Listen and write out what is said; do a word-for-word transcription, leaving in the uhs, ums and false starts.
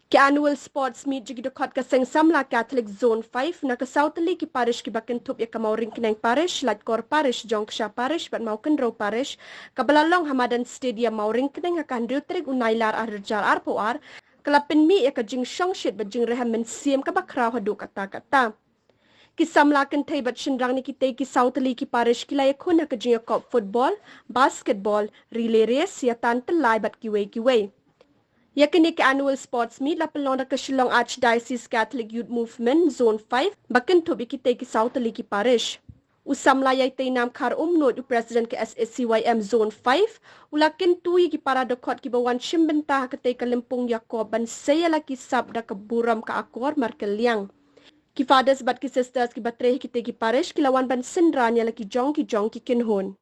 Ki Annual Sports Meet jong ki dkhot ka Seng Samla Catholic Zone five na ka saw tylli ki parish kiba kynthup ïa ka Mawryngkneng Parish, Laitkor Parish, Jongksha Parish bad Mawkynrew Parish, kaba la long ha madan Stadium Mawryngkneng ha ka hynriew tarik u Nailar arhajar arphew ar, ka la pynmih ïa ka jingshongshit bad jingrhem mynsiem kaba khraw haduh katta katta. Ki samla kynthei bad shynrang na kitei ki saw tylli ki parish ki la ïakhun ha ka jingïakop football, basketball, relay race, ïa tan tyllai bad kiwei kiwei. Ïa kane ka Annual Sports Meet la pynlong da ka Shillong Archdiocese Catholic Youth Movement Zone five ba kynthup ïa kitei ki saw tylli ki parish. U samla Ïaiteinam Kharumnuid, u President ka S A C Y M Zone five, u la kyntu ïa ki para dkhot kiba wan shim bynta ha katei ka lympung ïakop ban sei ïa la ki sap da ka burom ka akor markylliang. Ki fathers bad ki sisters kiba trei ha kitei ki parish ki la wan ban synran ïa la ki jong ki jong ki kynhun.